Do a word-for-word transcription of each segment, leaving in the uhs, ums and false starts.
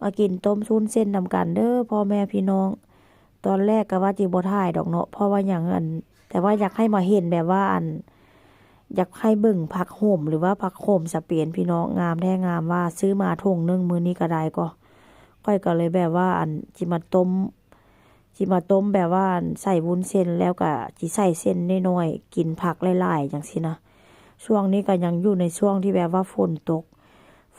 มากินต้มวุ้นเส้นนำกันเด้อพ่อแม่พี่น้อง ตอนแรกก็ว่าจิบ่ถ่ายดอกเนาะ เพราะว่าหยังอัน แต่ว่าอยากให้มาเห็นแบบว่าอัน อยากให้เบิ่งผักโหมหรือว่าผักโขมสเปนพี่น้อง งามแท้งามว่า ซื้อมาถุงหนึ่งมื้อนี้ก็ได้ก็ ข้อยก็เลยแบบว่าอัน จิมาต้ม จิมาต้มแบบว่าอัน ใส่วุ้นเส้นแล้วก็จิใส่เส้นน้อยๆ กินผักหลายๆ จั่งซี้นะ ช่วงนี้ก็ยังอยู่ในช่วงที่แบบว่าฝนตก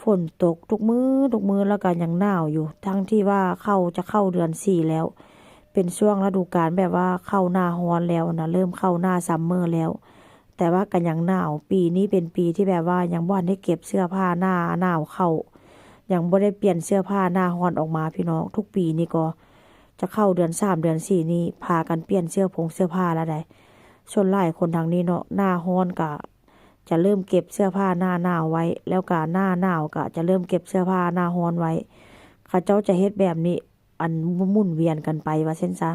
ฝนตกทุกมื้อทุกมื้อ แล้วก็ยังหนาวอยู่ ทั้งที่ว่าเข้า จะเข้าเดือนสี่แล้ว เป็นช่วงฤดูกาลแบบว่าเข้าหน้าร้อนแล้วนะ เริ่มเข้าหน้าซัมเมอร์แล้ว แต่ว่าก็ยังหนาว ปีนี้เป็นปีที่แบบว่ายังบ่ทันได้เก็บเสื้อผ้าหน้าหนาวเข้า ยังบ่ได้เปลี่ยนเสื้อผ้าหน้าร้อนออกมาพี่น้อง ทุกปีนี่ก็จะเข้าเดือนสามเดือนสี่นี่พากันเปลี่ยนเสื้อผงเสื้อผ้าแล้วได ส่วนหลายคนทางนี้เนาะ หน้าร้อนก็จะเริ่มเก็บเสื้อผ้าหน้าหนาวไว้ แล้วก็หน้าหนาวก็จะเริ่มเก็บเสื้อผ้าหน้าร้อนไว้ เขาเจ้าจะเฮ็ดแบบนี้ อันหมุนเวียนกันไปว่าซั่นซะ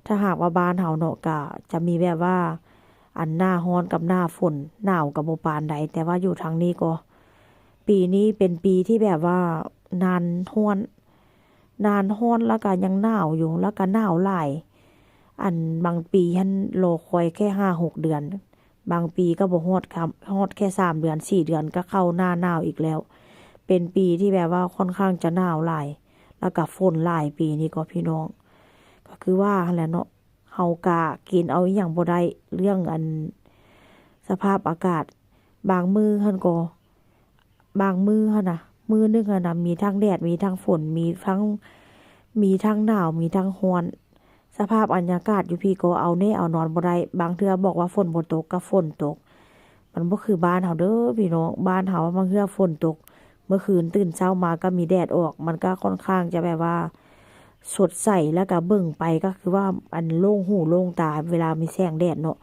ถ้าหากว่าบ้านเฮาเนาะก็จะมีแบบว่า อันหน้าร้อนกับหน้าฝน หนาวก็บ่ปานใด แต่ว่าอยู่ทางนี้ก็ ปีนี้เป็นปีที่แบบว่า นานร้อน นานร้อนแล้วก็ยังหนาวอยู่ แล้วก็หนาวหลาย อันบางปีหั้นรอคอยแค่ห้าหกเดือน บางปีก็บ่ฮอดครับ ฮอดแค่สามเดือนสี่เดือนก็เข้าหน้าหนาวอีกแล้ว เป็นปีที่แบบว่าค่อนข้างจะหนาวหลาย แล้วก็ฝนหลายปีนี้ก็พี่น้อง ก็คือว่าหั้นแหละเนาะ เฮากะเกณฑ์เอาอิหยังบ่ได้ เรื่องอันสภาพอากาศ บางมื้อหั้นก็ บางมื้อหั้นนะ มื้อหนึ่งหั้นนะ มีทั้งแดด มีทั้งฝน มีทั้ง มีทั้งหนาว มีทั้งร้อน สภาพบรรยากาศอยู่พี้ก็เอาแน่เอานอนบ่ได้ บางเทื่อบอกว่าฝนบ่ตกก็ฝนตก มันบ่คือบ้านเฮาเด้อพี่น้อง บ้านเฮาบางเทื่อฝนตก เมื่อคืนตื่นเช้ามาก็มีแดดออก มันก็ค่อนข้างจะแบบว่า สดใส แล้วก็เบิ่งไปก็คือว่าอันโล่งหูโล่งตาเวลามีแสงแดดเนาะ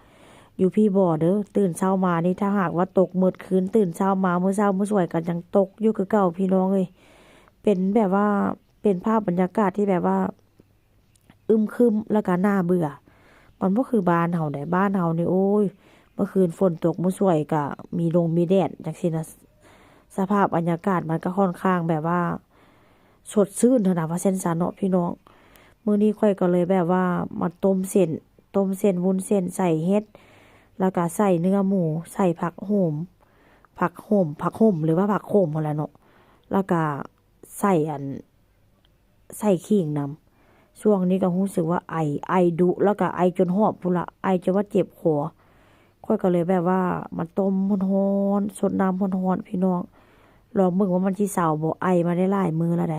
อยู่พี้บ่เด้อ ตื่นเช้ามานี่ถ้าหากว่าตกมืดคืน ตื่นเช้ามามื้อเช้ามื้อสวยก็ยังตกอยู่คือเก่าพี่น้องเอ้ย เป็นแบบว่า เป็นภาพบรรยากาศที่แบบว่า อึมครึมแล้วก็น่าเบื่อ มันบ่คือบ้านเฮาได บ้านเฮานี่ โอ้ย เมื่อคืนฝนตกมื้อสวยก็มีลมมีแดดจั่งซี้นะ สภาพบรรยากาศมันก็ค่อนข้างแบบว่า สดชื่นหั้นนะ ว่าซั่นซะเนาะพี่น้อง มื้อนี้ข้อยก็เลยแบบว่ามาต้มเส้น ต้มเส้นวุ้นเส้นใส่เห็ด แล้วก็ใส่เนื้อหมู ใส่ผักโหม ผักโหม ผักโหมหรือว่าผักโขมหั้นแหละเนาะ แล้วก็ใส่อัน ใส่ขิงนำ ช่วงนี้ก็รู้สึกว่าไอ ไอดุ แล้วก็ไอจนหอบพู้นละ ไอจนว่าเจ็บคอ ข้อยก็เลยแบบว่ามาต้มร้อนๆ ซดน้ำร้อนๆ พี่น้อง ลองเบิ่งว่ามันสิเซาบ่ ไอมาได้หลายมื้อแล้วได